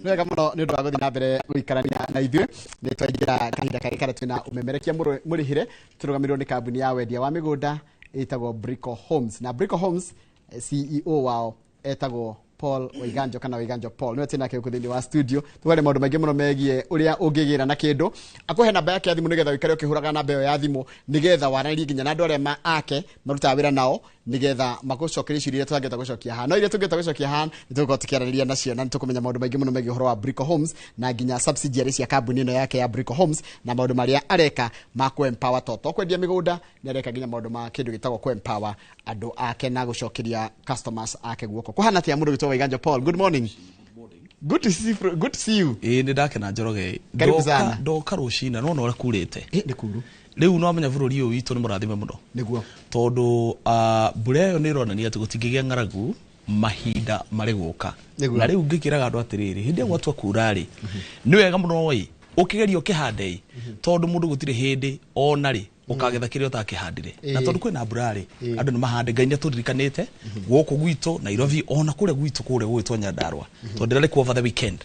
Nĩ wega mũno nĩ ũndũ wa gũthiĩ na mbere gũikarania na ithuĩ. Nĩ twaingĩra kahinda kangĩ karĩa twĩna ũmemerekia mũrĩhĩre, tũrũgamĩrĩirwo nĩ kambuni ya wendia wa mĩgũnda ĩtagwo Brico Homes. Na Brico Homes, CEO wao etagwo Paul Waiganjo kana Waiganjo Paul, nĩwe twĩnake gũkũ thĩinĩ wa studio. Tũgaria maũndũ maingĩ mũno megiĩ ũrĩa ũngĩgĩra na kĩndũ. Akũhe namba yake ya thimũ nĩgetha ũikare ũkĩhũraga namba ĩyo ya thimũ, nĩgetha waranĩrie nginya na andũ arĩa ake marutaga wĩra nao, nĩgetha magũcokerie ciũria iria tũtangĩhota gũcokia haha. No iria tũngĩhota gũcokia haha nĩ tũgũkorwo tũkĩaranĩria nacio, na nĩ tũkũmenya maũndũ maingĩ mũno megiĩ ũhoro wa Brico Homes na nginya subsidiary cia kambuni ĩno yake ya Brico Homes, na maũndũ marĩa areka ma kũ empower, to kwendia mĩgũnda, nĩ areka nginya maũndũ ma kĩndũ gĩtagwo kũ empower andũ ake na gũcokeria customers ake guoko. Kũhana atĩa, mũndũ wĩtwo Waiganjo Paul? Good morning, good to see you. Ĩĩ, nĩ ndakena, Njoroge. Karibu Ndoka- sana. Ndoka rũcinĩ nona ũrĩa kurĩte. Nĩ kuru. Rĩu no amenya bũrũri ũyũ witũ nĩ mũrathime mũno, tondũ mbura ĩyo nĩ ĩronania atĩ gũtingĩgĩa ng'aragu mahinda marĩ gũka. Na rĩu ngĩkĩraga andũ atĩrĩrĩ, hĩndĩ ĩrĩa gwatua kura rĩ, nĩ wega mũno ĩ ũkĩgeria ũkĩhande ĩ, tondũ mũndũ gũtirĩ hĩndĩ ona rĩ ũkagetha kĩrĩa ũtakĩhandire. Na tondũ kwĩna mbura rĩ, andũ nĩ mahande. Ngai nĩ atũririkanĩte gũkũ gwitũ Nairobi, ona kũrĩa gwitũ kũrĩa gwĩtwo Nyandarua, tondũ ndĩrarĩ kuo over the weekend,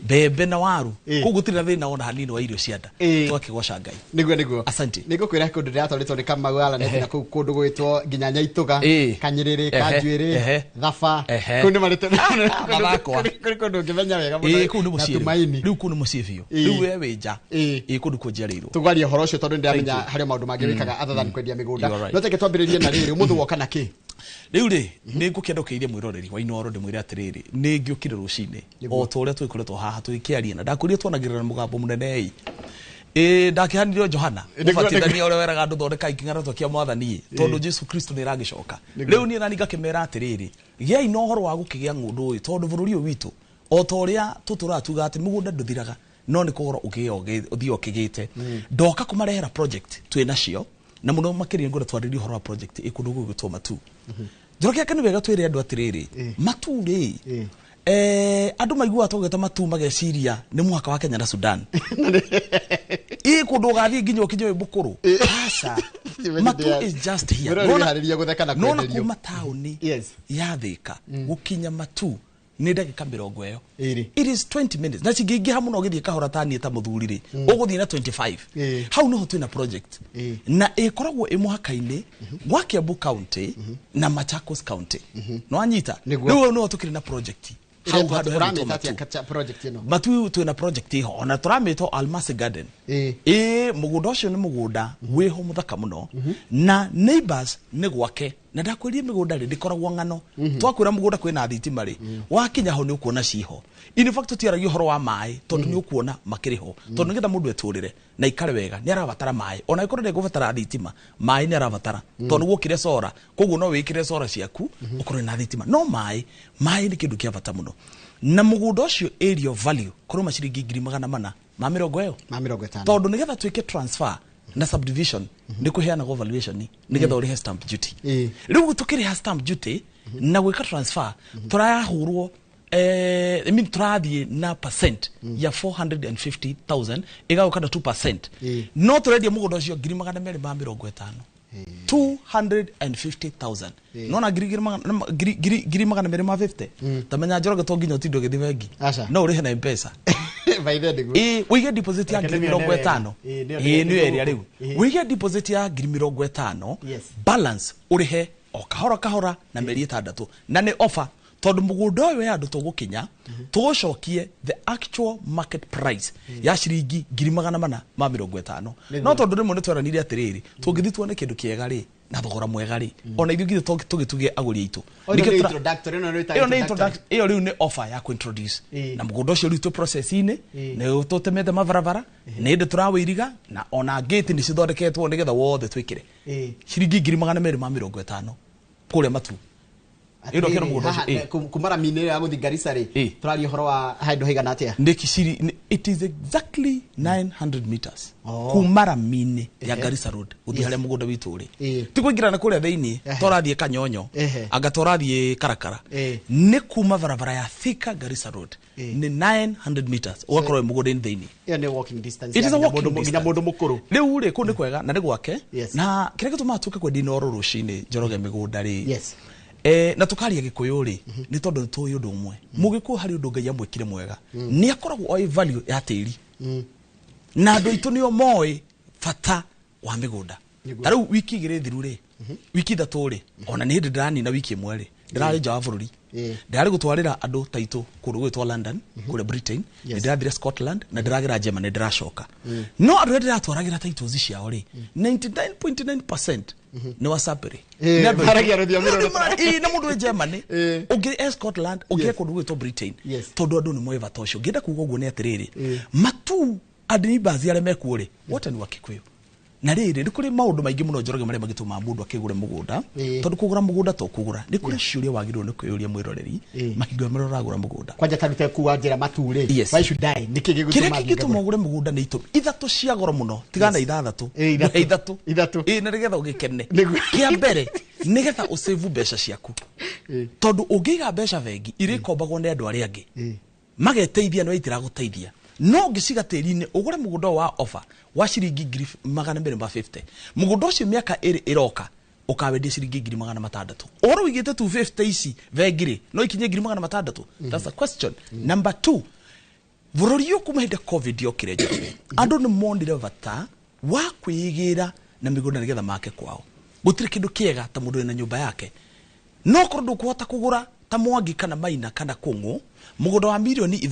mbembe na waru kũu gũtirĩ na thĩna ona hanini wa irio cia nda. Tũgakĩgoca Ngai. Nĩguo. Asante. Nĩ ngũkwĩra kũndũ ndĩratwarĩtwo nĩ Kamau Alaneti, na kũu kũndũ gwĩtwo nginya Nyaitũga, Kanyĩrĩrĩ, Kanjuĩrĩ, Thaba. Kũu nĩ marĩte Mathakwa. Kũrĩ kũndũ ũngĩmenya wega mũno. Ĩĩ, kũu nĩ Na mũciĩ rĩu. Tumaini. Rĩu kũu nĩ mũciĩ biũ. Rĩu we wĩ nja. Ĩĩ, kũndũ kuo njiarĩirwo. Tũgwaria ũhoro ũcio tondũ nĩndĩramenya harĩ maũndũ mangĩ wĩkaga other than kwendia mĩgũnda. You are right. No teke twambĩrĩrie na rĩrĩ, ũmũthĩ woka na kĩ? Rĩu rĩ, nĩ ngũkĩenda ũkĩirie mwĩroreri wa Inooro, ndĩmwĩre atĩrĩrĩ, nĩ ngĩũkire rũcinĩ o ta ũrĩa tũgĩkoretwo haha tũgĩkĩaria, na ndakwĩrire twanagĩrĩra na mũgambo mũnene. Ĩ ndakĩhanirio Johana mũbatithania ũrĩa weraga andũ, "Thondekai kĩng'aratua kĩa Mwathani, tondũ Jesu Kristo nĩ ĩragĩcoka." Rĩu niĩ nani ngakĩmera atĩrĩrĩ, gĩai na ũhoro wa gũkĩgĩa ng'ũndũ ũyũ, tondũ bũrũri ũyũ witũ, o ta ũrĩa tũtũraga tugaga atĩ mũgũnda ndũthiraga, no nĩ kũgora ũgĩe ũthiĩ ũkĩgĩte. Ndoka kũmarehera project twĩ nacio, na mũno makĩria ngwenda twarĩrie ũhoro wa project ĩ kũndũ gũgwĩtwo Matu. Njoroge, aka nĩ wega twĩre andũ atĩrĩrĩ, Matu rĩ, andũ maiguaga tũgĩta Matu mageciria nĩ mũhaka wa Kenya na Sudan, ĩ kũndũ ũgathiĩ nginya ũkinye wĩ mũkũrũ. Aca, Matu is just here. Mwĩroreri harĩria gũtheka na Nona kwenderio. kuma taũni ya Thĩka gũkinya Matu nĩ ndagĩka 20. It is 20 minutes, na cingĩingĩha mũno ũgĩthiĩ kahora ta niĩ ta mũthuri rĩ, ũgũthiĩ na 25. Hau nĩho twĩna project, na ĩkoragwo ĩ mũhaka-inĩ wa Kiambu County na Machakos County. No anyita? Rĩu hau nĩho tũkĩrĩ na project, hau handũ hegwĩtwo Ũramĩta Matu. atĩa project ĩno? Matu twĩna project ĩho, ona tũramĩtwo Almasi Garden. Ĩĩ, mũgũnda ũcio nĩ mũgũnda wĩho mũthaka mũno, na neighbors nĩ gwake. Na ndakwĩrie mĩgũnda rĩ, ndĩkoragwo ng'ano. Twakwĩra mũgũnda kwĩna thitima rĩ, wakinya ho nĩ ũkuona ciho. In fact, tũtiaragia ũhoro wa maĩ tondũ nĩ ũkuona makĩrĩ ho, tondũ nĩgetha mũndũ etũrĩre na ikare wega nĩ arabatara maĩ. Ona ĩkorwo ndegũbatara thitima, maĩ nĩ arabatara, tondũ nĩguo solar, koguo no wĩkĩre solar ciaku ũkorwo na thitima. No maĩ nĩ kĩndũ kĩa bata mũno. Na mũgũnda ũcio, area of value korwo maciringi 450,000 ĩyo. Ma 50. Tondũ nĩgetha twĩke transfer na subdivision nĩ kũheanagwo valuation nĩgetha ũrĩhe stamp duty. Rĩu tũkĩrĩha stamp duty na gwĩka transfer, tũrahũrwo I mean, tũrathiĩ na percent ya 450,000, ĩgagũka na 2%. No tũrendia mũgũnda ũcio 250,000, 250,000. Nona ngiri igĩrĩ magana- na- ngiri- ngiri- ngiri magana merĩ ma 50. Tamenya, Njoroge, to nginya ũtinde ũgĩthiĩ bengi. Aca. No ũrĩhe na Mpesa. By then nĩguo. Ĩ ũige deposit ya Reke ngiri ndĩmĩone mĩrongo wega. ĩtano. Ĩ, nĩyo Ĩ, nĩyo nĩguo. ĩrĩa rĩu ũige deposit ya 50,000, balance ũrĩhe o kahora kahora na mĩeri 6. Na nĩ offer, tondũ mũgũnda ũyũ wĩ handũ tũgũkinya tũgũcokie the actual market price ya ciringi 450,000. No tondũ rĩmwe nĩ tweranire atĩrĩrĩ, tũngĩthiĩ tuone kĩndũ kĩega rĩ, na thogora mwega rĩ, ona ithuĩ githĩ tũgĩtuge agũri aitũ. Ĩno Nĩkĩo nĩ introductory, ĩno nĩ ĩyo nĩ introductory. Ĩyo rĩu nĩ offer ya kuintroduce. Na mũgũnda ũcio rĩu twĩ process-inĩ, nĩ tũtemete mabarabara, nĩ hĩndĩ tũrawĩiriga, na ona gate nĩ cithondeketwo nĩgetha wothe twĩkĩre. Ciringi 250,000 kũrĩa Matu. Ĩno kĩro Atĩrĩrĩ, mũgũnda ũcio, haha, kuma rami-inĩ ĩrĩa ya gũthiĩ Garissa rĩ, tũraria ũhoro wa handũ haigana atĩa? Nĩ it is exactly 900 meters kuma rami-inĩ ya Garissa Road gũthiĩ harĩa mũgũnda witũ ũrĩ. Ti kũingĩra na kũrĩa thĩinĩ, torathiĩ Kanyonyo, anga torathiĩ Karakara. Nĩ kuma barabara ya Thika Garissa Road, nĩ 900 meters ũgakorwo wĩ mũgũnda-inĩ thĩinĩ. Ĩyo nĩ walking distance It ya is a nginya walking nginya distance. mũndũ mũkũrũ. Rĩu rĩ, kũu nĩ kwega na nĩ gwake. Na kĩrĩa gĩtũmaga tuke kwendia Inooro rũcinĩ, Njoroge, mĩgũnda rĩ, Na tukaria Gikuyu ri ni tondu ni tui undu umwe. Mugikuyu hari undu Ngai amwikire mwega, ni akoragwo oi value ya tiri, na andu aitu nio moi bata wa migunda. Ta riu wiki igiri thiru ri, wiki ithatu ri, ona ni hindi ndiranina wiki imwe ri, ndirari nja wa bururi, ndirari gutwarira andu taitũ kũndũ gwĩtwo London, kũrĩa Britain, ndĩrathire Scotland na ndĩragera Germany, ndĩracoka. No andũ arĩa ndĩratwaragĩra titles ciao rĩ, 99.9% nĩ WhatsApp rĩ. Maragia rũthiomi rũrũ. Na mũndũ wĩ Germany, ũngĩ e Scotland, ũngĩ e kũndũ gwĩtwo Britain, tondũ andũ nĩ moĩ bata ũcio. Ngĩenda kuga ũguo nĩ atĩrĩrĩ, matu andũ neighbors arĩa mekuo rĩ, wote nĩ wa Kikuyu. Na rĩrĩ, nĩ kũrĩ maũndũ maingĩ mũno, Njoroge, marĩa magĩtũmaga mũndũ akĩgũre mũgũnda, tondũ kũgũra mũgũnda to kũgũra, nĩ kũrĩ ciũria wagĩrĩirwo nĩ kwĩyũria, mwĩroreri, mahingo marĩa ũragũra mũgũnda. Kwanja tarute kuwa njĩra matu rĩ, Yes. why should I, nĩkĩ Kĩrĩa gĩgũtũma kĩngĩtũma ũgũre mũgũnda nĩ itũmi ithatũ cia goro mũno, tigana ithathatũ. Ithatũ. Ngũhe ithatũ. Ithatũ. Na nĩgetha ũgĩkene. Nĩguo. Kĩa mbere, nĩgetha ũsave mbeca ciaku, tondũ ũngĩiga mbeca bengi irĩkombagwo nĩ andũ arĩa angĩ, mageteithia, no itiragũteithia. No ũngĩciga tĩri-inĩ, ũgũre mũgũnda ũyũ wa offer wa ciringi 250,000, mũgũnda ũcio mĩaka 2 ĩroka ũkawendia ciringi 600,000. Ũhoro ũigĩte 250 ici bengi rĩ, no ikinye 600,000? That's a question. Number two, bũrũri ũyũ kuma hĩndĩ COVID yokire, Njoroge, andũ nĩ monire bata wa kwĩigĩra na mĩgũnda nĩgetha make kwao. Gũtirĩ kĩndũ kĩega ta mũndũ wĩna nyũmba yake. No korwo ndũkũhota kũgũra ta Mwangi kana Maina kana Kũng'ũ mũgũnda wa 5 mirioni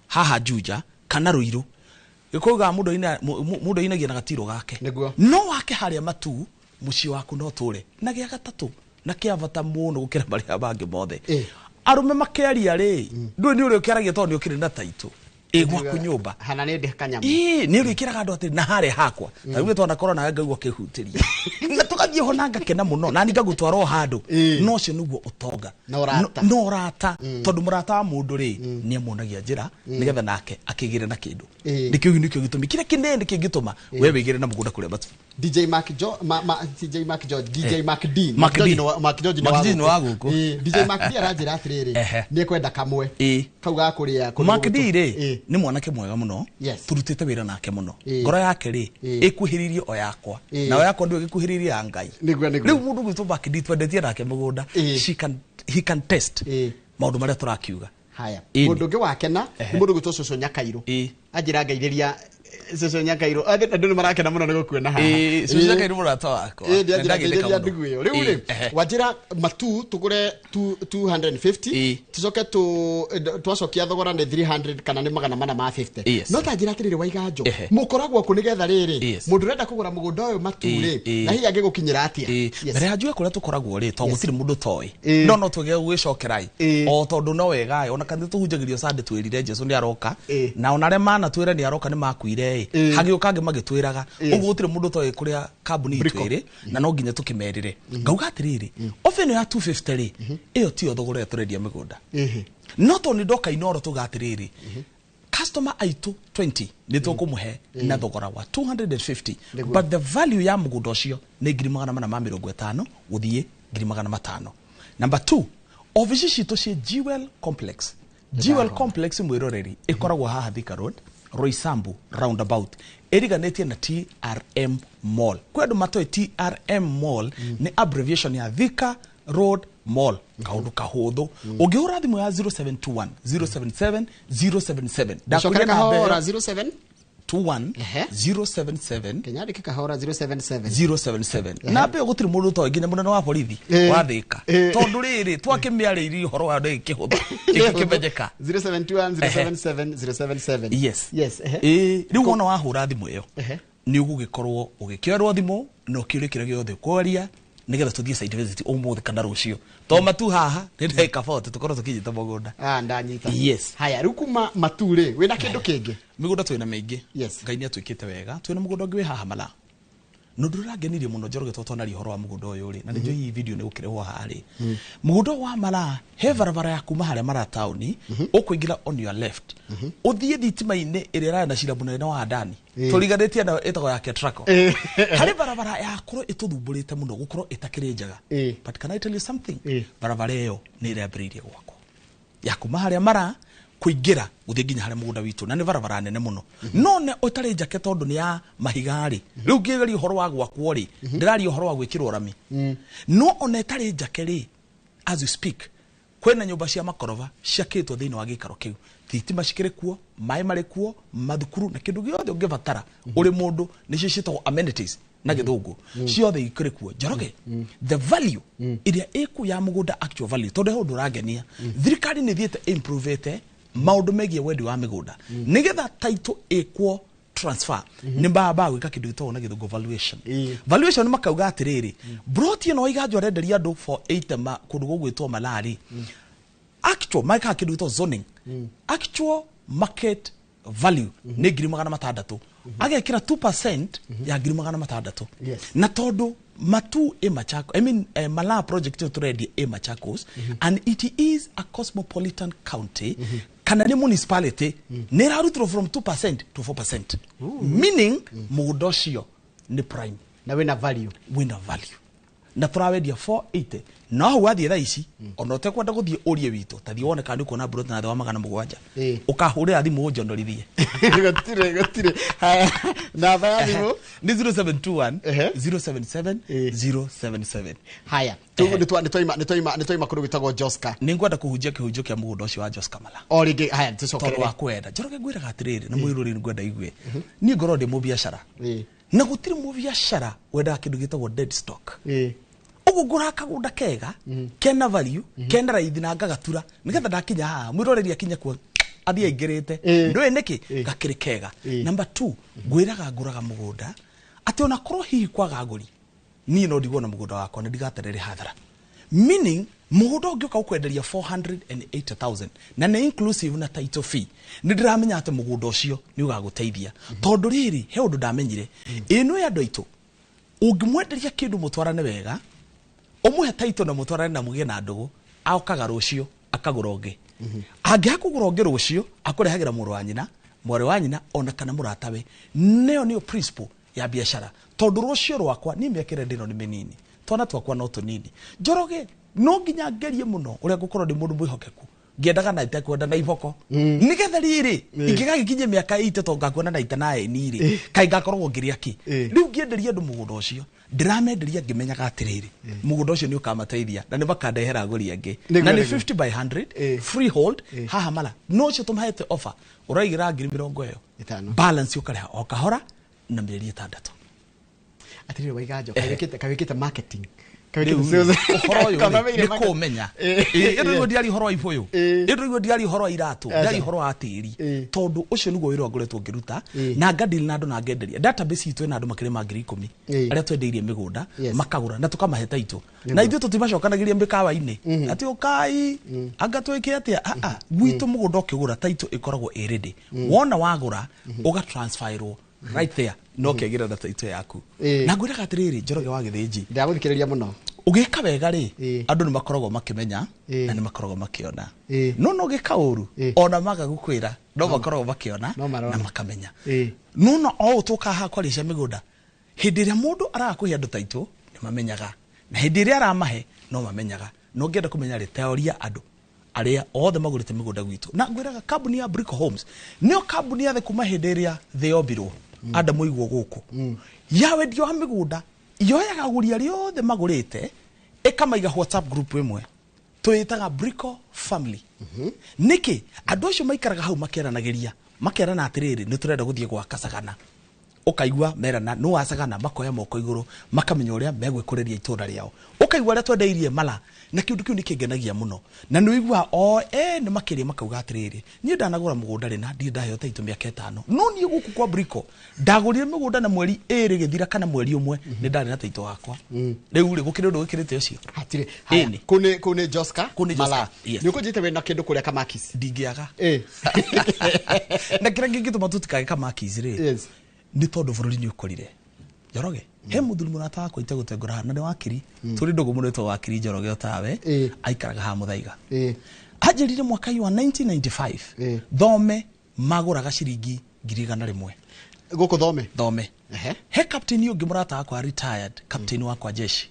haha Juja kana Ruiru, gĩkũyũ mũndũ mũndũ ainagia na gatirũ gake. No wake harĩa matu mũciĩ waku no tũre. Na gĩa gatatũ, na kĩa bata mũno gũkĩra marĩa mangĩ mothe, arũme makĩaria rĩ, ndũĩ nĩ ũrĩa ũkĩaragia tondũ nĩ ũkĩrĩ na taitũ ĩ gwaku nyũmba. Hana nĩ ndĩ kanyamũ. Ĩĩ, nĩ ũrĩkĩraga andũ atĩ na harĩa hakwa ta rĩu twanakorwo nawe ngaigua ũkĩhutĩria na tũgathiĩ ho na ngakena mũno na ni ngagũtwara o handũ. No ũcio nĩguo ũtonga. Na ũrata. No ũrata, tondũ mũrata wa mũndũ rĩ, nĩ amuonagia njĩra nĩgetha nake akĩgĩre na kĩndũ. Nĩkĩo nĩkĩo gĩtũmi kĩrĩa kĩnene kĩngĩtũma we wĩgĩre na mũgũnda kũrĩa matu. DJ Mark Jo ma, ma, DJ Mark George, DJ Mark D. Mark D. George Mark George. Mark D nĩ wa gũkũ. DJ Mark D aranjĩra atĩrĩrĩ, nĩ ekwenda kamwe kau ga kũrĩa kũndũ Mark D rĩ, nĩ mwanake mwega mũno, tũrutĩte wĩra nake mũno. Ngoro yake rĩ, ĩkuhĩrĩirie o yakwa, nayo yakwa ndĩyo ĩgĩkuhĩrĩirie ya Ngai. Nĩguo. Rĩu mũndũ gwĩtwo Mark D twendetie nake mũgũnda. She can, he can test maũndũ marĩa tũrakiuga. Haya. Ĩni. Mũndũ ũngĩ wakena nĩ mũndũ gwĩtwo Cũcũ Nyakairũ. Anjĩra ngaithĩria Cũcũ Nyakairũ. Andũ nĩ marakena mũno nĩ gũkuona haha. Cũcũ Nyakairũ mũrata wakwa. Ĩĩ, ndianjĩra Nĩndagĩthĩka ngaithĩria mũno. ndugu ĩyo. Rĩu rĩ, wanjĩra matu tũgũre 250, tũcoke twacokia thogora nĩ 300 kana nĩ 450. No ta njĩra atĩrĩrĩ, Waiganjo, mũkoragwo kũ nĩgetha rĩrĩ, mũndũ ũrenda kũgũra mũgũnda ũyũ matu rĩ, na hihi angĩgũkinyĩra atĩa? Mbere ya njuge kũrĩa tũkoragwo rĩ, tondũ gũtirĩ mũndũ toĩ, no twege gwĩcokera o tondũ no wega ona kanitha tũhunjagĩrio Sunday twĩrire Jesu nĩ aroka, na ona arĩa manatwĩra nĩ aroka nĩ makuire ĩ, hagĩũka angĩ magĩtwĩraga. Ũguo gũtirĩ mũndũ toĩ kũrĩa kambuni itũ Brico. ĩrĩ, na no nginya tũkĩmerĩre. Ngauga atĩrĩrĩ, ofa ĩno ya 250 rĩ, ĩyo tiyo thogora ĩrĩa tũrendia mĩgũnda. No tondũ nĩ ndoka Inoro, tuga atĩrĩrĩ, customer aitũ 20 nĩ tũkũmũhe na thogora wa 250, but the value ya mũgũnda ũcio nĩ 450,000 gũthiĩ 500,000. Number 2, ofici citũ ciĩ Jewel Complex. Jewel Complex, mwĩroreri, ĩkoragwo haha Thika Road, Roysambu roundabout, ĩriganĩtie na TRM Mall. Kwĩ andũ matoĩ TRM Mall nĩ abbreviation ya Thika Road Mall. Kaũndũ kahũthũ, ũngĩhũra thimũ ya 0721 077 077. Cokera Ndakwĩra namba kahora. ĩyo. 07 21 077 Kenya ndĩke kahora 077. 077. Namba ĩyo gũtirĩ mũndũ ũtoĩ, nginya mũnene wa borithi wa Thika, tondũ rĩrĩ twakĩmĩarĩirie ũhoro wa ĩkĩhũtha ĩgĩkĩmenyeka. 0721 077 077. Yes. Yes. Ĩĩ, rĩu wona wahũra thimũ ĩyo, nĩ ũgũgĩkorwo ũgĩkĩoerwo thimũ na ũkĩũrio kĩrĩa gĩothe ũkwaria nĩgetha tũthiĩ site visit ũmũthĩ kana rũciũ, to matu haha nĩ ndagĩka 40 tũkorwo tũkinyĩte mũgũnda. Ah, ndanyita. Yes. Haya, rĩu kuma matu rĩ, wĩna kĩndũ kĩngĩ? Mĩgũnda twĩna mĩingĩ. Ngai nĩ atwĩkĩte wega, twĩna mũgũnda ũngĩ wĩ haha Mala. Na ũndũ ũrĩa ũrangenirie mũno, Njoroge, to twanaria ũhoro wa mũgũnda ũyũ rĩ, na nĩ njũĩ hihi video nĩ gũkĩrehwo haha rĩ, mũgũnda ũyũ wa Mala he barabara ya kuma harĩa Mara taũni, ũkũingĩra on your left, ũthiĩ thitima-inĩ ĩrĩa ĩrarĩ na cira mũnene wa Adani, tũriganĩtie nayo, ĩtagwo ya Ketraco. Harĩ barabara yakorwo ĩtũthumbũrĩte mũno gũkorwo ĩtakĩrĩ njega. But can I tell you something? Barabara ĩyo nĩ ĩrambĩrĩirie gwakwo ya kuma harĩa Mara kũingĩra gũthiĩ nginya harĩa mũgũnda witũ, na nĩ barabara nene mũno, no nĩ ũtarĩ njake tondũ nĩ ya mahiga rĩ. Rĩu ngĩgeria ũhoro wa gwakwo rĩ, ndĩraria ũhoro wa gwĩkĩrwo rami, no ona ĩtarĩ njake rĩ. As you speak, kwĩna nyũmba cia makorova ciakĩtwo thĩinĩ wa gĩikaro kĩu, thitima cikĩrĩ kuo, maĩ marĩ kuo, mathukuru na kĩndũ gĩothe ũngĩbatara ũrĩ mũndũ, nĩcio ciĩtagwo amenities na gĩthũngũ, ciothe ikĩrĩ kuo. Njoroge, the value ĩrĩa ĩku ya mũgũnda, actual value, tondũ he ũndũ ũrangenia, thirikari nĩ ĩthiĩte improvete maũndũ megiĩ wendi wa mĩgũnda, nĩgetha title ĩkwo transfer nĩ mbamba gwĩka kĩndũ gĩtagwo na gĩthũngũ valuation. Valuation makauga atĩrĩrĩ, broti ĩno Waiganjo arenderia andũ for 80 ma kũndũ gũgwĩtwo Malari, actual mekaga kĩndũ gĩtagwo zoning, actual market value nĩ 600,000, agekĩra 2% ya 600,000. Na tondũ matu ĩ Machakos, I mean, Malaa project ĩyo tũrendia ĩ Machakos, and it is a cosmopolitan county, kana nĩ municipality, nĩ ĩrarutirwo from 2% to 4%, meaning mũgũnda ũcio nĩ prime. Na wĩna value. Wĩna value, na tũrawendia 480. No hau wathiĩ thaa ici, ona ũtekwenda gũthiĩ ũrie witũ, ta thiĩ wone kana nĩ ũkuona mburoti na thĩ wa 700. Ũkahũrĩra thimũ ũnjonorithie. Gũtirĩ, gũtirĩ. Haya, namba ya thimũ? Nĩ 0721 077 077. Haya, nĩ twaima kũndũ gwĩtagwo Joska. Nĩ ngwenda kũhunjia kĩhunjio kĩa mũgũnda ũcio wa Joska Mala. O rĩngĩ, haya. Tondũ Tũcokerere. Wa kwenda, Njoroge, ngwĩraga atĩrĩrĩ na mwĩrũrĩ, nĩ ngwenda igue niĩ ngorwo ndĩ mũbiacara, na gũtirĩ mũbiacara wendaga kĩndũ gĩtagwo dead stock. Ũguo ngũraga kagũnda kega kena value, kena raithi, na ngagatura nĩgetha ndakinya haha mwĩroreri akinya kuo athiĩ aingĩrĩte. Ndũĩ nĩkĩ? Gakĩrĩ kega. Number two, ngwĩraga ngũraga mũgũnda atĩ ona korwo hihi kwaga agũri, niĩ no ndigwo na mũgũnda wakwa na ndigaterere hathara, meaning mũgũnda ũngĩũka ũkwenderia 480,000 na nĩ inclusive na title fee, nĩ ndĩramenya atĩ mũgũnda ũcio nĩ ũgagũteithia, tondũ rĩrĩ he ũndũ ndamenyire ĩno ya andũ aitũ, ũngĩmwenderia kĩndũ mũtwarane wega, ũmũhe title na mũtwarane na mũgĩe na ndũgũ, aokaga rũciũ akagũra ũngĩ. Angĩaga kũgũra ũngĩ rũciũ, akũrehagĩra mũrũ wa nyina, mwarĩ wa nyina, ona kana mũratawe. Nĩyo nĩyo principle ya biacara, tondũ rũciũ rwakwa niĩ mĩaka ĩrĩa ndĩno nĩ mĩnini, twana twakwa no tũnini. Njoroge, no nginya ngerie mũno ũrĩa ngũkorwo ndĩ mũndũ mwĩhokeku, ngĩendaga na itekwenda na iboko, nĩgetha rĩrĩ ingĩgagĩkinyia mĩaka ite to ngakuona na ita na eni rĩ, kaĩ ngakoragwo ngĩrĩa kĩ? Rĩu ngĩenderia andũ mũgũnda ũcio, ndĩramenderia ngĩmenyaga atĩrĩrĩ, mũgũnda ũcio nĩ ũkamateithia na nĩ makandehera agũri angĩ. Na nĩ 50 by 100 freehold haha Mala, no ũcio tũmahete offer, ũraigĩra ngiri mĩrongo ĩyo 5. Balance ũkarĩha o kahora na mĩeri 6. Atĩrĩrĩ Waiganjo, kawĩkĩte marketing. Rĩu Kawĩkĩte sales. ũhoro ũyũ rĩ, Kaũmeire nĩ marketing. kũmenya. Ĩndũ ndiari ũhoro wa ibũyũ, ĩndũ ndiari ũhoro wa iratũ, ndiari ũhoro wa tĩri, tondũ ũcio nĩguo wĩra ngoretwo ngĩruta na ngadeal na andũ na ngenderia. Database itũ ĩna andũ makĩria ma 10,000 arĩa twendeirie mĩgũnda, makagũra na tũkamahe taitũ, na ithuĩ tũtimacokanagĩria mĩkawa-inĩ atĩ ũkai anga twĩke atĩa. Ah, ah, gwitũ mũgũnda ũkĩgũra taitũ ĩkoragwo ĩ ready. Wona wagũra, ũga transferwo right there no kegĩra na taitũ yaku. Na ngwĩraga atĩrĩrĩ, Njoroge wa Gĩthĩnji, Ndĩragũthikĩrĩria mũno. Ũgĩka wega rĩ, andũ nĩ makoragwo makĩmenya na nĩ makoragwo makĩona. No ũgĩka ũru, ona maga gũkwĩra, no makoragwo makĩona No marona. na makamenya. No o ũũ tũkaga haha kwaria cia mĩgũnda, hĩndĩ ĩrĩa mũndũ araga kũhe andũ taitũ nĩ mamenyaga, na hĩndĩ ĩrĩa aramahe no mamenyaga. No ngĩenda kũmenya rĩ, teoria andũ arĩa othe magũrĩte mĩgũnda gwitũ, na ngwĩraga kambuni ya Brico Homes nĩyo kambuni ya thĩ kuma hĩndĩ ĩrĩa thĩ yombirwo Adamu ĩigwo gũkũ ya wendia wa mĩgũnda. Yoyaga agũri arĩa othe magũrĩte ĩkamaiga WhatsApp group ĩmwe twĩtaga Brico Family. Nĩkĩ andũ acio maikaraga hau makeranagĩria, makerana atĩrĩrĩ, nĩ tũrenda gũthiĩ gwaka Sagana, ũkaigua merana nĩ wacagana, makoya moko igũrũ, makamenya ũrĩa megwĩkũrĩria itũra rĩao, ũkaigua arĩa twendeirie Mala, na kĩndũ kĩu nĩ kĩngenagia mũno, na nĩ ũiguaga o nĩ makĩria makauga atĩrĩrĩ, niĩ ndanagũra mũgũnda rĩ na ndirĩ ndaheo taitũ mĩaka 5, no niĩ gũkũ kwa Brico ndagũrire mĩgũnda na mweri 2 gĩthira kana mweri 1 nĩ ndarĩ na taitũ wakwa. Rĩu rĩ, gũkĩrĩ ũndũ wĩkĩrĩte ũcio? Hatirĩ. Haya, Ĩni. kũu nĩ Joska. Kũu nĩ Joska, Mala. yes. Nĩ ũkũnjĩte wĩna kĩndũ kũrĩa Kamakis. Ndingĩaga. Na kĩrĩa kĩngĩtũma tũtikage Kamakis rĩ, nĩ tondũ bũrũri nĩ ũkũrire. Njoroge, he mũthuri mũrata wakwa itegũtengũra haha, na nĩ wakiri tũrĩ ndũgũ mũno, wĩtagwo wakiri Njoroge otawe, aikaraga haha Mũthaiga. Anjĩrire mwaka wa 1995 thome magũraga ciringi 100,000. Gũkũ thome? Thome. He captain ũngĩ mũrata wakwa, retired captain wakwa jeshi,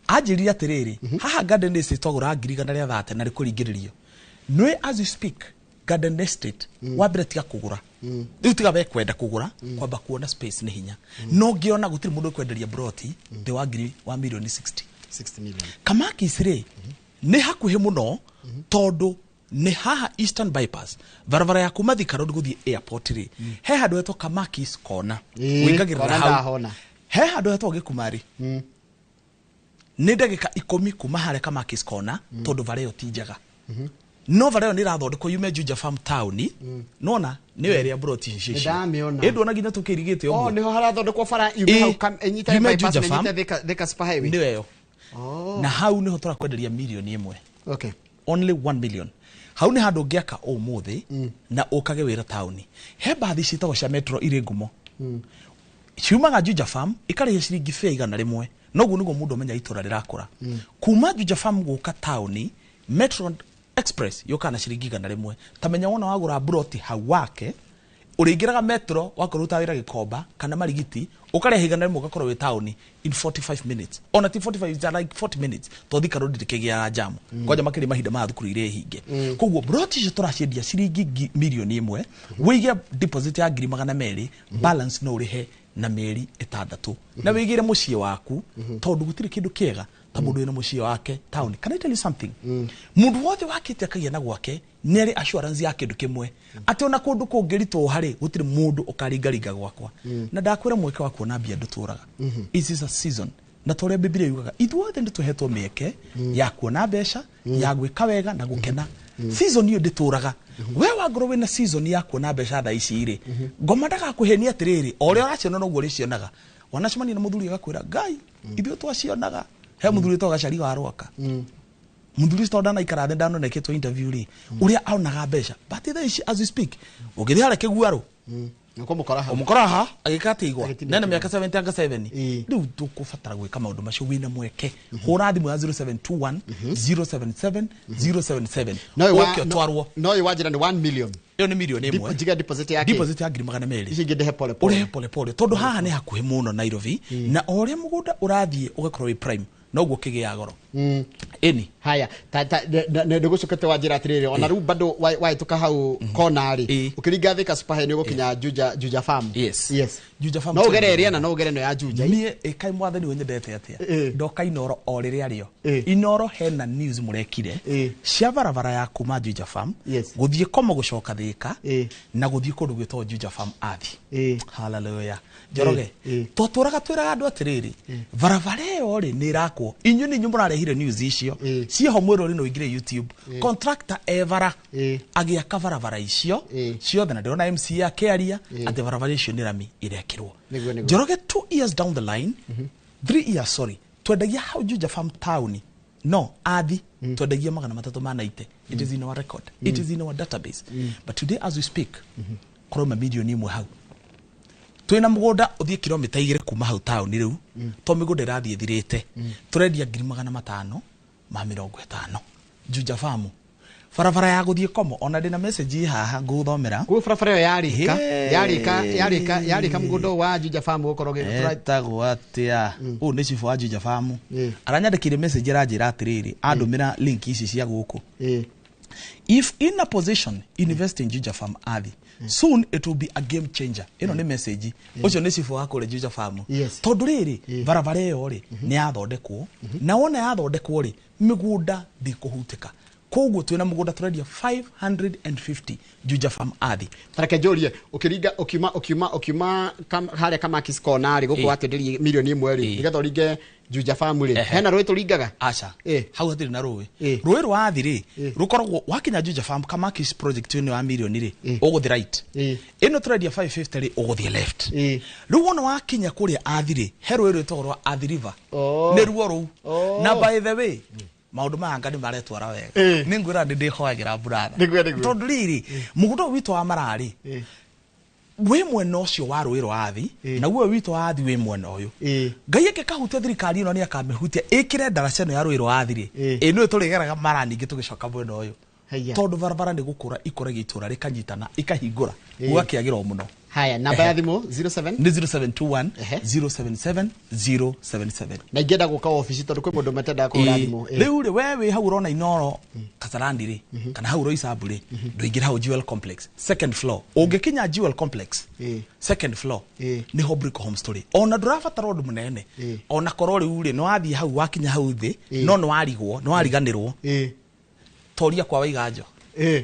anjĩrire atĩrĩrĩ, haha Garden Estate twagũraga 130,000 na rĩkũringĩrĩrio nĩ. As you speak, Garden Estate wa mbere tiga kũgũra rĩu, tiga we kwenda kũgũra, kwamba kuona space nĩ hinya, no ngĩona gũtirĩ mũndũ ũkwenderia broti thĩ wa ngiri wa mirioni 60. 60 million. Kamakis rĩ, Nĩ hakuhĩ mũno tondũ nĩ haha Eastern Bypass, barabara ya kuma Thika Road gũthiĩ airport rĩ, he handũ hetwo Kamakis Corner. Wĩingagĩrĩra kona hau. Ndahona. He handũ hetwo Gĩkumarĩ, nĩ ndagĩka 10 kuma harĩa Kamakis Corner, tondũ bara ĩyo ti njega, no bara ĩyo nĩ ĩrathondekwo yume Juja Farm town. Nona nĩyo ĩrĩa broti icio. Nĩndamĩona. Ĩ nduona nginya tũkĩirigĩte Oh, ũguo? niho harathondekwo bara yume hau ĩnyitane yume bypass Juja na Farm. ĩnyite Thika Super Highway. Nĩyo ĩyo. Oh. Na hau nĩho tũrakwenderia 1 million. Only 1 million. Hau nĩ handũ ũngĩaka ũmũthĩ na ũkage wĩra taũni. He mbathi ciĩtagwo cia metro irĩ ngumo, ciumaga Juja Farm, ikarĩhia ciringi bĩa 100. Noguo nĩguo mũndũ amenya itũra rĩrakũra. Kuma Juja Farm gũka taũni, Metro Express yũkaga na ciringi 100. Ta menya wona wagũra broti hau wake, ũrĩingĩraga metro wakorwo ũrutaga wĩra Gĩkomba kana Marigiti, ũkarĩha 100, ũgakorwo wĩ taũni in 45 minutes. Ona ti 45, it's like 40 minutes, to Thika Road ndĩkĩgĩaga jamu kwanja makĩria mahinda ma thukuru iria hinge. Koguo broti icio tũraciendia ciringi 1 million, wĩige deposit ya 200,000, balance no ũrĩhe na mĩeri 6, na wĩigĩre mũciĩ waku, tondũ gũtirĩ kĩndũ kĩega ta mũndũ wĩna mũciĩ wake town. Can I tell you something? Mũndũ wothe wakĩte akagĩa na gwake nĩ arĩ assurance ya kĩndũ kĩmwe, atĩ ona kũndũ kũngĩritũha rĩ, gũtirĩ mũndũ ũkaringaringa gwakwa. Na ndakwĩra, mweke wa kuona mbia ndũtũraga. This is a season, na ta ũrĩa Bibilia yugaga, ithuothe nĩ tũhetwo mĩeke ya kuona mbeca, ya gwĩka wega na gũkena. Season ĩyo ndĩtũraga. We wangorwo wĩna season ya kuona mbeca thaa ici rĩ, ngoma ndagakũhenia atĩrĩrĩ, o ũrĩa ũraciona noguo ũrĩcionaga. Wanacemania na mũthuri agakwĩra, "Ngai, ithuĩ twacionaga." He mũthuri wĩtagwo Gacari wa Rwaka. Mũthuri ũcio ndanaikara thĩ, ndanoneketwo interview rĩ, ũrĩa aonaga mbeca. But thaa ici, as we speak, ũngĩthiĩ harĩa Kĩguarũ, Nĩkuo mũkora hau. ũmũkora ha agĩka atĩa igwa. Agĩtinia Nena mĩaka 70 anga 7. Rĩu tũkũbatara gwĩka maũndũ macio. Wĩna mweke, hũra thimũ ya 0721 077 077, ũke ũtwarwo. No ũyũ wanjĩra nĩ 1 million. Ĩyo nĩ 1 million. Njiga deposit yake. Deposit ya 200,000. Ici ingĩ ndĩhe pole pole. Ũrĩhe pole pole, tondũ haha nĩ hakuhĩ mũno Nairobi, na o ũrĩa mũgũnda ũrathiĩ ũgakorwo wĩ prime, noguo kĩgĩaga goro. Ĩni. Haya, ta ndĩgũcokete wanjĩra atĩrĩrĩ, ona rĩu bado wahĩtũka hau kona rĩ, ũkĩringa Thika Super Highway, nĩ ũgũkinya Juja Farm. Yes. Juja Farm. No ũgere ĩrĩa na no ũgere ĩno ya Juja. Niĩ ĩkai mwathani ũnyendete atĩa. Ndoka Inoro o rĩrĩa rĩo. Inoro hena news mũrekire cia barabara ya kuma Juja Farm gũthiĩ Komo, gũcoka Thika, na gũthiĩ kũndũ gwĩtagwo Juja Farm Athi. Haleluya. Njoroge, twatũraga twĩraga andũ atĩrĩrĩ, barabara ĩyo rĩ nĩ ĩrakwo. Inyuĩ nĩ inyuĩ mũrarehire news icio. Ciĩho, mwĩrori no ũingĩre YouTube, contractor e bara agĩaka barabara icio ciothe, na ndĩrona MCA akĩaria atĩ barabara icio nĩ rami irekĩrwo. Nĩguo, nĩguo. Njoroge, 2 years down the line, 3 years, sorry, twendagia hau Juja Farm town no athi twendagia 390. It is in our record, it is in our database. But today, as we speak, kũrauma 1 million hau. Twĩna mũgũnda ũthiĩ kilomita 2 kuma hau taũni rĩu, to mĩgũnda ĩrathiĩ ĩthirĩte. Tũrendia 550,000 Juja Farm, barabara ya gũthiĩ Komo. Ona ndĩna message ĩ haha ngũthomera. Koguo barabara ĩyo yarĩka, Hey. yarĩka mũgũnda ũyũ wa Juja Farm ũgũkorwo Etagwo atĩa ũyũ? Nĩ cibũ wa Juja Farm. Aranyandĩkĩire message, aranjĩra atĩrĩrĩ, andũmĩra link ici cia gũkũ: "If in a position, invest in Juja Farm Athi. Soon it will be a game changer." Ĩno nĩ message. Ũcio nĩ cibũ wa kũrĩa Juja Farm. Tondũ rĩrĩ, barabara ĩyo rĩ nĩ yathondekwo, na wona yathondekwo rĩ, mĩgũnda ndĩkũhutĩka. Koguo twĩna mũgũnda tũrendia 550 Juja Farm Athi. Tareke njũrie, ũkĩringa ũkiuma harĩa Kamakis Corner rĩ, gũkũ watwenderia 1 million rĩ, nĩgetha ũringe Juja Farm rĩ, hena rũĩ tũringaga? Aca. Hau hatirĩ na rũĩ. Rũĩ rwa Athi rĩ, rũkoragwo wakinya Juja Farm Kamakis project ĩno ya mirioni rĩ, ũgũthiĩ right. Ĩno tũrendia 550 rĩ, ũgũthiĩ left. Rĩu wona wakinya kũrĩa Athi rĩ, he rũĩ rwĩtagwo rwa Athi River. Nĩ ruo rũu. Na by the way, maũndũ maya anga nĩ maretwara wega. Nĩ ngwĩra nĩ ndĩhoyagĩra brother. Nĩguo, nĩguo. Tondũ rĩrĩ, mũgũnda ũyũ witũ wa mararĩ wĩ mwena ũcio wa rũĩ rwa Athi, naguo ũyũ witũ wa Athi wĩ mwena ũyũ. Ngai angĩkahutia thirikari ĩno, nĩ akamĩhutia ĩkĩre ndaraca ĩno ya rũĩ rwa Athi rĩ, ĩ nĩyo tũrĩgeraga mara ningĩ tũgĩcoka mwena ũyũ. Haiya. Tondũ barabara nĩ gũkũra ikũragia itũra rĩkanyitana, ikahingũra, gũgakĩagĩra o mũno. Haya, namba ya thimũ 07 Nĩ 0721 Ehe. 077 077. Na ingĩenda gũka obici, tondũ kwĩ mũndũ metendaga kũhũra thimũ. Rĩu rĩ, we wĩ hau ũrona Inoro Kasarani rĩ, kana hau Roysambu rĩ, ndũingĩra hau Jewel Complex second floor. Ũngĩkinya Jewel Complex second floor, nĩho Brico Homes tũrĩ. Ona ndũrabatara ũndũ mũnene. Ona korwo rĩu rĩ, nĩwathiĩ hau, wakinya hau thĩ, no nĩwarigwo, nĩwariganĩrwo, toria kwa Waiganjo,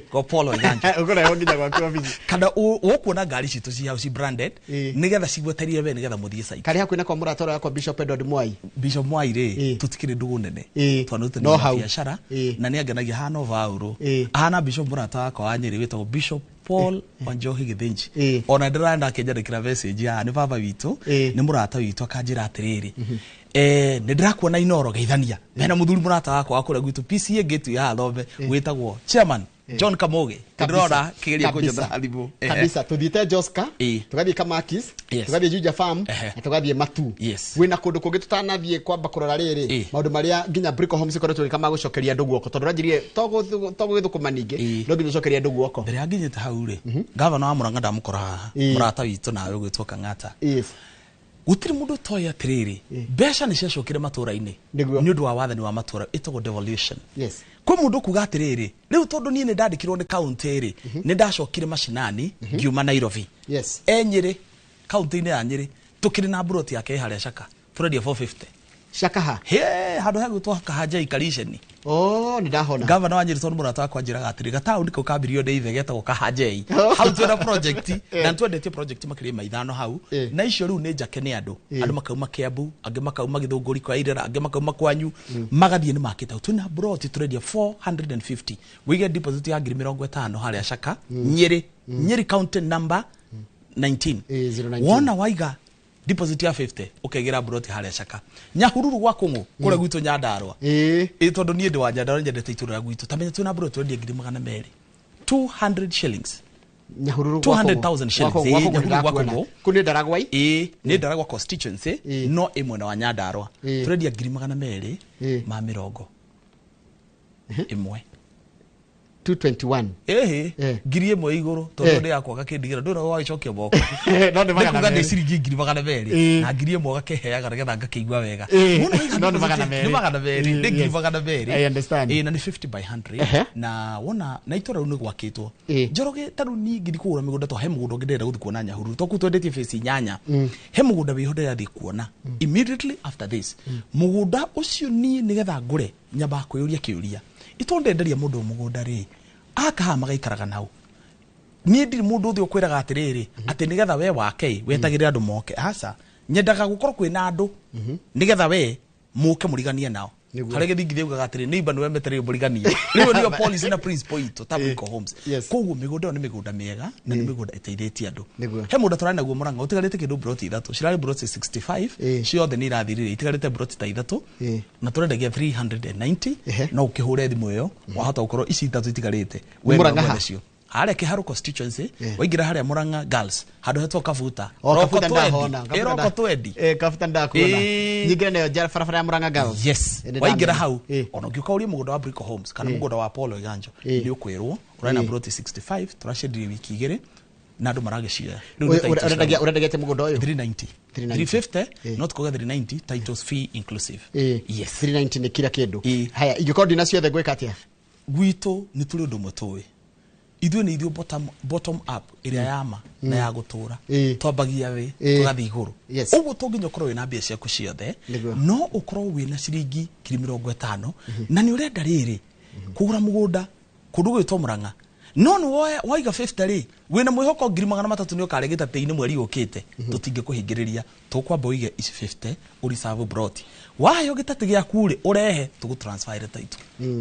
kwa Paul Waiganjo. Ũkũrehwo nginya gwaku obici. Kana ũkuona ngari citũ ci hau ci branded, nĩgetha cigweterire we, nĩgetha mũthiĩ site. Karĩ hakuhĩ na kwa mũrata ũrĩa wakwa Bishop Edward Mwai. Bishop Mwai rĩ, tũtikĩrĩ ndũgũ nene, tondũ No hau. biacara na nĩ angenagia hana Vaũrũ, Ĩĩ. ahana Bishop mũrata wakwa wa Nyĩrĩ wĩtagwo Bishop Paul Wanjohi Gĩthĩnji. Ona ndĩrenda akĩnjandĩkĩra message haha, nĩ baba witũ, nĩ mũrata witũ, akanjĩra atĩrĩrĩ, nĩ ndĩrakuona Inoro, geithania mena mũthuri mũrata wakwa wa kũrĩa gwitũ PCA gate ya Thombe wĩtagwo chairman John Kamoge. Ndĩrona kĩgeria kũnjothera thimũ. Kabisa, tuthiĩte Joska, tũgathiĩ Kamakis, tũgathiĩ Juja Farm, na tũgathiĩ Matu. Wĩna kũndũ kũngĩ tũtanathiĩ kwamba kũrora rĩrĩ, maũndũ marĩa nginya Brico Homes ikoretwo ĩgĩka ma gũcokeria andũ guoko, tondũ ũranjĩrire to gũgĩthũkũma ningĩ, no nginya ũcokerie andũ guoko. Mbere ya nginyĩte hau rĩ, gavana wa Murang'a ndamũkora haha, mũrata witũ nawe ũgwĩtwo Kang'ata. Gũtirĩ mũndũ ũtoĩ atĩrĩrĩ, mbeca nĩ ciacokire matũra-inĩ nĩ ũndũ wa wathani wa matũra ĩtagwo devolution. Kwĩ mũndũ kuga atĩrĩrĩ, rĩu tondũ niĩ nĩ ndandĩkirwo nĩ kaunti rĩ, nĩ ndacokire macinani ngiuma Nairobi. E Nyĩrĩ, kaunti-inĩ ya Nyĩrĩ, tũkĩrĩ na mburoti yake harĩa Caka, tũrendia 450. Shakaha. He handũ hegwĩtwo Kahanjai Kariceni. Oh, nĩ ndahona. Gavana wa Nyĩrĩ, tondũ mũrata wakwa anjĩraga atĩrĩ, gataũni kau kambirio nĩ ithe getagwo Kahanjei. Hau twĩna project, na nĩtwendetie project makĩria ma 5 hau, na icio rĩu nĩ njake nĩ andũ. Andũ makauma Kiambu, angĩ makauma Gĩthũngũri kwa Irera, angĩ makauma kwanyu, magathiĩ nĩ makĩte hau. Twĩna plot tũrendia 450, wĩige deposit ya ngiri 50 harĩa Caka, Nyĩrĩ, Nyĩrĩ county number 19. 019. Wona waiga deposit ya 50, ũkegĩra broti harĩa Caka. Nyahururu gwa Kũng'ũ, kũrĩa gwitũ Nyandarũa. Ĩ tondũ niĩ ndĩ wa Nyandarũa, nyendete itũra rĩa gwitũ, ta menya twĩna broti twendia ngiri 200, 200 shillings. Nyahururu. 200,000 shillings. Nyahururu gwa Kũng'ũ. Kũ nĩ Ndaragwai. Ĩ nĩ Ndaragwa constituency, no ĩ mwena wa Nyandarũa. Tũrendia ngiri magana merĩ ma mĩrongo ĩmwe. 221. Ĩhĩ, 1,000 igũrũ, tondũ nĩ yakwa gakĩndigĩra ndũra wagĩcokia moko. No nĩ magana Nĩ kuga nĩ merĩ. ciringi 200,000, na 1,000 ũgakĩheaga nĩgetha ngakĩigua wega. Mũno waiga No nĩ deposit magana merĩ. Nĩ 200, nĩ ngiri 200. I understand. Ĩ, na nĩ 50 by 100. Na wona na itũra rĩu nĩ gwakĩtwo. Njoroge, ta rĩu niĩ ngĩthiĩ kũgũra mĩgũnda, to he mũgũnda ũngĩ ndĩrenda gũthiĩ kuona Nyahururu, to kũu twendetie phase 8, he mũgũnda wĩho ndĩrathiĩ kuona immediately after this. Mũgũnda ũcio niĩ nĩgetha ngũre nyambaga kwĩyũria kĩũria, ĩtondũ ndenderia mũndũ mũgũnda rĩ, aka haha magaikaraga nau. Niĩ ndirĩ mũndũ ũthĩ ũkwĩraga atĩrĩrĩ, atĩ nĩgetha we wake wetagĩrĩra andũ moke, aca, nyendaga gũkorwo kwĩna andũ nĩgetha we mũke mũriganie nao. Harĩa gĩthingithia ugaga atĩrĩ, neighbor nĩwe metereire mũriganie. Rĩu nĩyo policy na principle itũ ta Brico Homes. Koguo mĩgũnda ĩyo nĩ mĩgũnda mĩega na nĩ mĩgũnda ĩteithĩtie andũ. He mũgũnda tũrarĩ naguo Mũrang'a ũtigarĩte kĩndũ broti 3, cirarĩ broti 65, ciothe nĩ irathirire, itigarĩte broti ta 3, na tũrendagia 390. No ũkĩhũre thimũ ĩyo, wahota gũkorwo ici 3 itigarĩte we Mũrang'a nĩwe ha? mwene cio. Harĩa Kĩharũ constituency, waingĩra harĩa Mũrang'a Girls, handũ hetwo Kabuta. O, Roko Kabuta Twendi. ndahona. Ĩ, Roko Twendi. Kabuta ndakuona. Nyingĩre nayo barabara ya Mũrang'a Girls. Yes. Nĩ Waingĩra ndamenya. hau, ona ũngĩũka ũrie mũgũnda wa Brico Homes kana mũgũnda wa Paul Oiganjo, nĩ ũkwĩrwo ũrarĩ na broti 65, tũraciendirie wiki 2 na andũ maragĩcioya. Rĩu nĩ titles Ũrendagia atĩa mũgũnda ũyũ? 390. 390. 350, not kuga 390, titles fee inclusive. Yes. 390 nĩ kila kĩndũ. Haya, ingĩkorwo ndina ciothe ngwĩka atĩa? Gwitũ nĩ tũrĩ ũndũ ũmwe tũĩ, ithuĩ nĩ ithuĩ bottom up ĩrĩa ya ma na ya gũtũra. Twambagia thĩ, tũgathiĩ igũrũ. Ũguo to nginya ũkorwo wĩna mbia ciaku ciothe, no ũkorwo wĩna ciringi ngiri 50 na nĩ ũrenda rĩrĩ kũgũra mũgũnda kũndũ gwĩtwo Mũrang'a, no nĩ waiga 50 rĩ, wĩna mwĩhoko ngiri 300 nĩ ũkarĩa gĩtatĩ-inĩ mweri ũkĩte, tũtingĩkũhingĩrĩria. Tũkwamba ũige ici 50, ũreserve broti, waheo gĩtatĩ gĩaku rĩ, ũrehe tũgũtransfer title,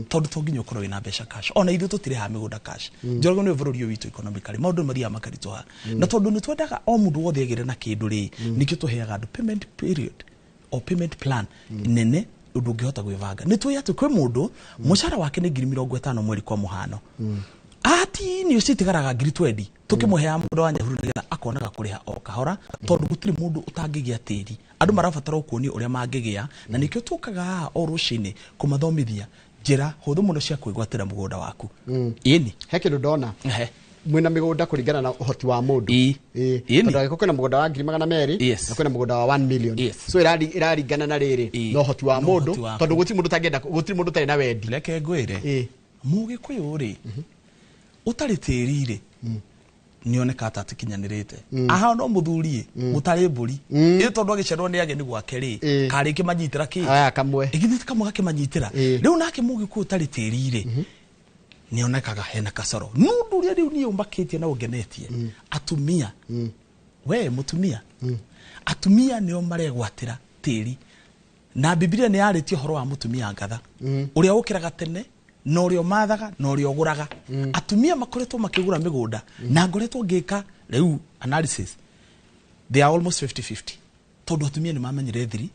tondũ to nginya ũkorwo wĩna mbeca cash. Ona ithuĩ tũtirĩhaga mĩgũnda cash. Njoroge nĩwe bũrũri ũyũ witũ economically maũndũ nĩ mathiaga makaritũha, na tondũ nĩ twendaga o mũndũ wothe agĩre na kĩndũ rĩ, nĩkĩo tũheaga andũ payment period o payment plan nene ũndũ ũngĩhota gwĩbanga. Nĩ tũĩ atĩ kwĩ mũndũ mũcara wake nĩ ngiri 50 mweri kwa mũhano, atinio citigaraga ngiri 20, tukĩmũheaga mũndũ wa Nyahururu nĩgetha akonaga kũrĩha o kahora, tondũ gũtirĩ mũndũ ũtangĩgĩa tĩri. Andũ marabatara kuonio ũrĩa mangĩgĩa, na nĩkĩo tũkaga haha o rũcinĩ kũmathomithia njĩra hũthũ mũno cia kwĩgwatĩra mũgũnda waku. Ĩni. He kĩndũ ndona. Mwĩna mĩgũnda kũringana na ũhoti wa mũndũ. Ĩĩ. Ĩĩ. Ĩni. Tondũ angĩkorwo kwĩna mũgũnda wa 200,000 Yes. na kwĩna mũgũnda wa 1 million. Yes. So ĩraringana na rĩrĩ Ĩĩ. na ũhoti wa Na mũndũ, ũhoti waku. tondũ gũtirĩ mũndũ ũtangĩenda, gũtirĩ mũndũ ũtarĩ na wendi. Reke ngwĩre, Ĩĩ. Mũgĩkũyũ rĩ, ũtarĩ tĩri rĩ, nĩoneka ta atakinyanĩrĩte. Aha no mũthuri ũtarĩ mbũri ĩ, tondũ agĩcerwo nĩ ageni gwake rĩ, Ĩĩ. karĩ kĩmanyitĩra kĩ Aya kamwe. Ĩgithĩ kamwe gakĩmanyitĩra. Ĩĩ. Rĩu nake Mũgĩkũyũ ũtarĩ tĩri rĩ, nĩonekaga hena kasoro. No ũndũ ũrĩa rĩu niĩ ũmakĩtie na ũngenetie, atumia, we mũtumia, atumia nĩo maregwatĩra tĩri. Na Bibilia nĩ yarĩtie ũhoro wa mũtumia ngatha ũrĩa ũkĩraga tene na ũrĩa ũmathaga na ũrĩa ũgũraga. Atumia makoretwo makĩgũra mĩgũnda, na ngoretwo ngĩka rĩu analysis, they are almost 50-50, tondũ atumia nĩ mamenyire thiri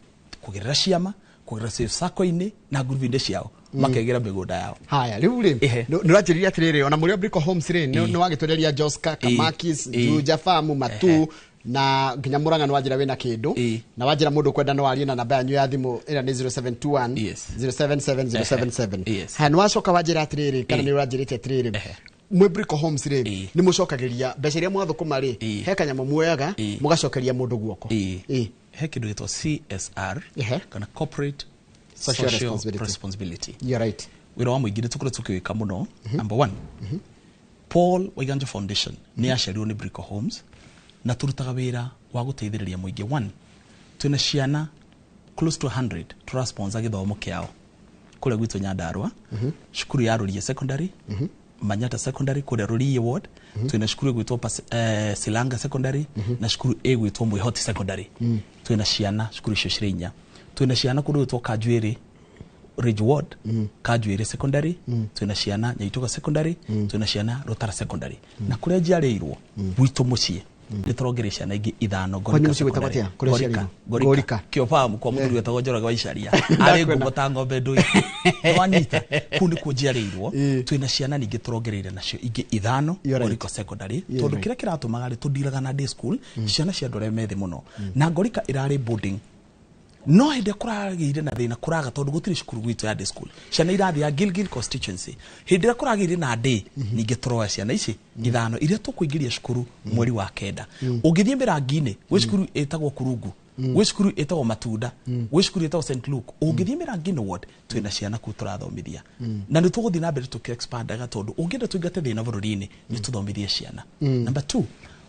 kũgerera ciama, kũgerera safe sacco-inĩ na ngurubu-inĩ ciao, makegĩra mĩgũnda yao. Haya, rĩu rĩ, Ehe. nĩ ũranjĩrĩria atĩrĩrĩ, ona mũrĩ o Brico Homes rĩ, Ĩĩ. nĩ wagĩtwereria Joska, Ĩĩ. Kamakis, Ĩĩ. Juja Farm, Matu Ehe. na nginya Murang'a nĩ wanjĩra wĩna kĩndũ. Ĩĩ. Na wanjĩra mũndũ kwenda no arie na namba yanyu ya thimũ ĩrĩa nĩ 0721 Yes. 077077. Ehe. Yes. Haya, nĩ wacoka wanjĩra atĩrĩrĩ, kana Ĩĩ. nĩ ũranjĩrĩte atĩrĩrĩ, Ehe. mwĩ Brico Homes rĩ, Ĩĩ. nĩ mũcokagĩria mbeca iria mwathũkũma rĩ, Ĩĩ. he kanyamũ muoyaga Ĩĩ. mũgacokeria mũndũ guoko. Ĩĩ. Ĩĩ. He kĩndũ gĩtwo CSR Ehe. kana corporate Social responsibility. responsibility. You're right. Wĩra wa mũingĩ nĩ tũkoretwo tũkĩwĩka mũno. Number one, Paul Waiganjo Foundation nĩ yaciarirwo nĩ Brico Homes, na tũrutaga wĩra wa gũteithĩrĩria mũingĩ. One, twĩna ciana close to 100 tũrasponsor gĩthomo kĩao kũrĩa gwitũ Nyandarua, cukuru ya Rũriĩ Secondary, Manyata Secondary kũrĩa Rũriĩ ward, twĩna cukuru ĩgwĩtwo Silanga Secondary na cukuru ĩgwĩtwo Mwĩhoti Secondary. Twĩna ciana cukuru icio cirĩ inya. Twĩna ciana kũndũ gwĩtwo Kanjuĩrĩ Ridge Ward, Kanjuĩrĩ Secondary, twĩna ciana Nyaituga Secondary, twĩna ciana Rũtara Secondary, na kũrĩa njiarĩirwo gwitũ mũciĩ nĩ tũrongeria ciana ingĩ ithano. Kwanyu Ngorika mũciĩ gwĩtagwo Secondary. atĩa? Kũrĩa Ngorika. ũciarĩirwo? Ngorika. Ngorika. Kĩobamu kwa mũthuri wetagwo Njoroge wa Icaria, arĩ ngumo ta ng'ombe ndũi. Nĩwanyita, kũu nĩkuo njiarĩirwo. Ĩĩ. Twĩna ciana ningĩ tũrongereire nacio ingĩ ithano You're right. Ngorika Secondary, You're tondũ right. kĩrĩa kĩratũmaga rĩ, tũndiraga na day school ciana cia andũ arĩa methĩ mũno, na Ngorika ĩrarĩ boarding, no hĩndĩ ĩrĩa kũragĩire na thĩna kũraga, tondũ gũtirĩ cukuru gwitũ ya day school, ciana irathiĩ ya Gilgil constituency. Hĩndĩ ĩrĩa kũragĩire na day, ningĩ tũroya ciana ici ithano iria tũkũingĩria cukuru mweri wa kenda. Ũngĩthiĩ Mĩrangi-inĩ, gwĩ cukuru ĩtagwo Kurungu, gwĩ cukuru ĩtagwo Matunda, gwĩ cukuru ĩtagwo St Luke. Ũngĩthiĩ Mĩrangi-inĩ ward, twĩna ciana kũu tũrathomithia, na nĩ tũgũthiĩ na mbere tũkĩ-expandaga, tondũ ũngĩenda tũingate thĩna bũrũri-inĩ, nĩ tũthomithie ciana. Number two,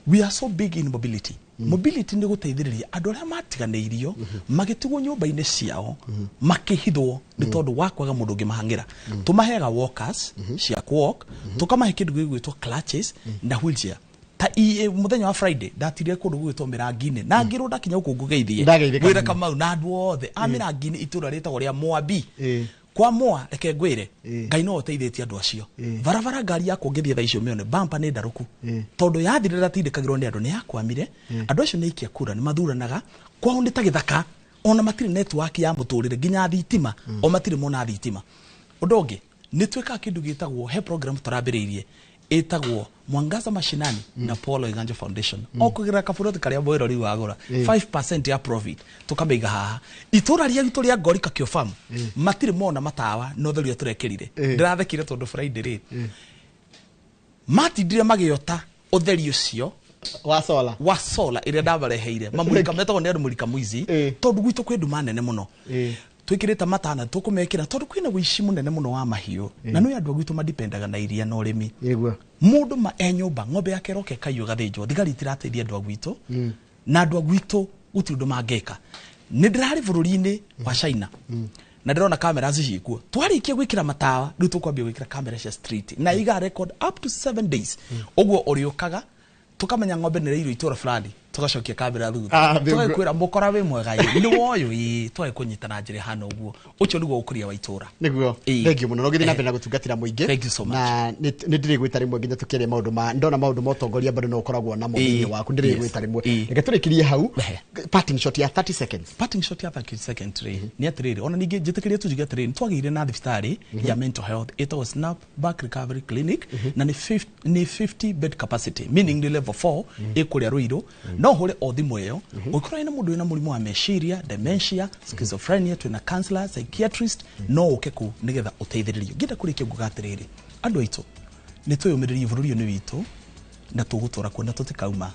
we are so big in mobility. Mobility nĩ gũteithĩrĩria andũ arĩa matiganĩirio, magĩtigwo nyũmba-inĩ ciao, makĩhithwo nĩ tondũ wa kwaga mũndũ ũngĩmahang'ĩra. Tũmaheaga walkers cia walk, tũkamahe kĩndũ gĩgwĩtwo clutches na wheelchair. Ta mũthenya wa Friday ndatire kũndũ gũgwĩtwo Mĩrangi-inĩ na ngĩrwo ndakinya gũkũ ngũgeithie. Ndageithĩka Ngwĩre mũno. Kamau na andũ othe a Mĩrangi-inĩ, itũra rĩtagwo rĩa Mwambi. Ĩĩ. Kwa Moa, reke ngwĩre, Ĩĩ. Ngai no ũteithĩtie andũ acio. Ĩĩ. Barabara, ngari yakwa ũngĩthiĩ thaa icio mĩone bampa nĩ ndarũku, Ĩĩ. tondũ yathirĩra tindĩkagĩrwo nĩ andũ, nĩ yakwamire. Andũ acio nĩ aikia kura, nĩ mathuranaga, kwao nĩ ta gĩthaka, ona matirĩ network ya mũtũrĩre, nginya thitima o matirĩ mona thitima. Ũndũ ũngĩ nĩ twĩkaga kĩndũ gĩtagwo, he program tũrambĩrĩirie ĩtagwo Mwangaza Mashinani na Paul Oiganjo Foundation. O kũgerera kaburoti karĩa mwĩrori wagũra, 5% ya profit tũkamĩiga haha. Itũra rĩa gwitũ rĩa Ngorika Kĩobamu matirĩ mona matawa no ũtheri ũrĩa tũrekĩrire. Ndĩrathekire tondũ Friday rĩ, matindire magĩota ũtheri ũcio wa solar, wa solar ĩrĩa ndamareheire, mamũrika metagwo nĩ andũ mũrika mũici, tondũ gwitũ kwĩ nduma nene mũno. Twĩkĩrĩte matana, tũkũmekĩra tondũ kwĩna ũici mũnene mũno wa mahiũ, na nĩ andũ a gwitũ madipendaga na iria na ũrĩmi. Mũndũ ma e nyũmba, ng'ombe yake ĩroka ĩkaiywo, ĩgathĩnjwo. Thigari itirateithia andũ a gwitũ, na andũ a gwitũ gũtirĩ ũndũ mangĩka. Nĩ ndĩrarĩ bũrũri-inĩ wa China na ndĩrona kamera ciĩkuo. Twarĩkia gwĩkĩra matawa, rĩu tũkwambia gwĩkĩra kamera cia street na iga record up to 7 days. Ũguo ũrĩũkaga tukamenya ng'ombe nĩ ĩrĩirwo itũra fulani, tugacokia kamera thutha, Ah, thĩ ũguo. tũgakwĩra mũkora wĩ mwega ĩ, nĩ woyũ ĩ, twage kũnyita na njĩra ĩhana ũguo. Ũcio nĩguo ũkũria wa itũra. Niguo. Ĩĩ. Thank you muno, no githii na mbere na gutungatira muingi. Thank you so much. Na nĩ ndĩrĩgwĩta rĩmwe nginya tũkĩaria maũndũ ma ndona maũndũ ma ũtongoria bado no ũkoragwo namo Ĩĩ. thĩinĩ waku. Ndĩrĩgwĩta rĩmwe. Ĩĩ. Reke tũrĩkĩrie hau. Ehe. Parting shot ya 30 seconds. Parting shot ya 30 second rĩ, nĩ atĩrĩrĩ, ona ningĩ njĩtĩkĩrie tũnjuge atĩrĩrĩ, nĩ twagĩire na thibitarĩ ya mental health ĩtagwo Snap Back Recovery Clinic, na nĩ nĩ 50 bed capacity, meaning nĩ level 4, ĩ kũrĩa Rũirũ. No ũhũre o thimũ ĩyo ũngĩkorwo wĩna mũndũ wĩna mũrimũ wa meciria, dementia, schizophrenia. Twĩna counselor, psychiatrist, no ũke kũu nĩgetha ũteithĩrĩrio. Ngĩenda kũrĩkia nguga atĩrĩrĩ, andũ aitũ, nĩ twĩyũmĩrĩrie, bũrũri ũyũ nĩ witũ. Na tũgũtũra kuo na tũtikauma,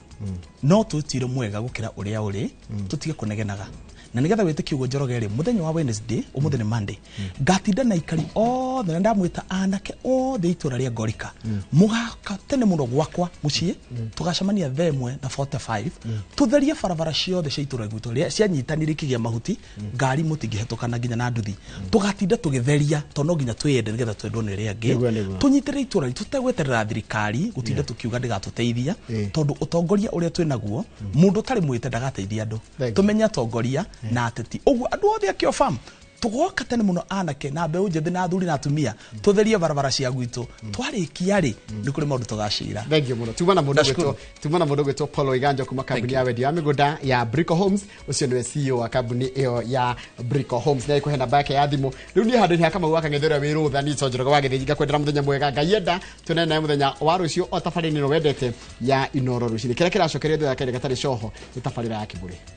no twĩtire mwega gũkĩra ũrĩa ũrĩ, tũtige kũnegenaga. Na nĩgetha wĩtĩkie ũguo, Njoroge rĩ, mũthenya wa Wednesday, ũmũthĩ nĩ Monday, ngatinda na ikari othe na ndamwĩta anake othe itũra rĩa Ngorika, mũgaka tene mũno gwakwa mũciĩ, tũgacemania 1:45, tũtherie barabara ciothe cia itũra gwitũ cianyitanire ikĩgĩa mahuti, ngari mũtingĩhetũkana nginya na nduthi. Tũgatinda tũgĩtheria tondũ no nginya twĩyende nĩgetha twendwo nĩ arĩa angĩ. Nĩguo, nĩguo. Tũnyitĩrĩre itũra ritũ tũtegweterera thirikari gũtinda tũkiuga ndĩgatũteithia, tondũ ũtongoria ũrĩa twĩ naguo, mũndũ ũtarĩ mwĩte ndagateithia andũ. Thank you. Tũmenye atongoria na ateti ũguo andũ othe akĩo fam tũgoka tene mũno, anake na mbeũ njĩthĩ na athuri na atumia, tũtherie barabara cia gwitũ. Twarĩkia rĩ, nĩ kũrĩ maũndũ tũgacira. Thank you muno. Tuma na mundu Nashukuru. gwitwo, tuma na mundu gwitwo Paul Iganjo kuma kambuni ya wendia wa migunda ya Brico Homes. Ucio niwe CEO wa kambuni iyo ya Brico Homes, na ikuhe namba yake ya thimu. Riu ni handu ha Kamau wa Kang'ethe uria wi rutha ni Njoroge wa Githinji, ngakwendera muthenya mwega. Ngai enda tuonane nawe muthenya wa rucio o tabarĩra ĩno wendete ya Inoro rucinĩ. Kĩrĩa kĩracokeria thutha ya kahinda gatarĩ coho nĩ tabarĩra ya Kĩbũrĩ.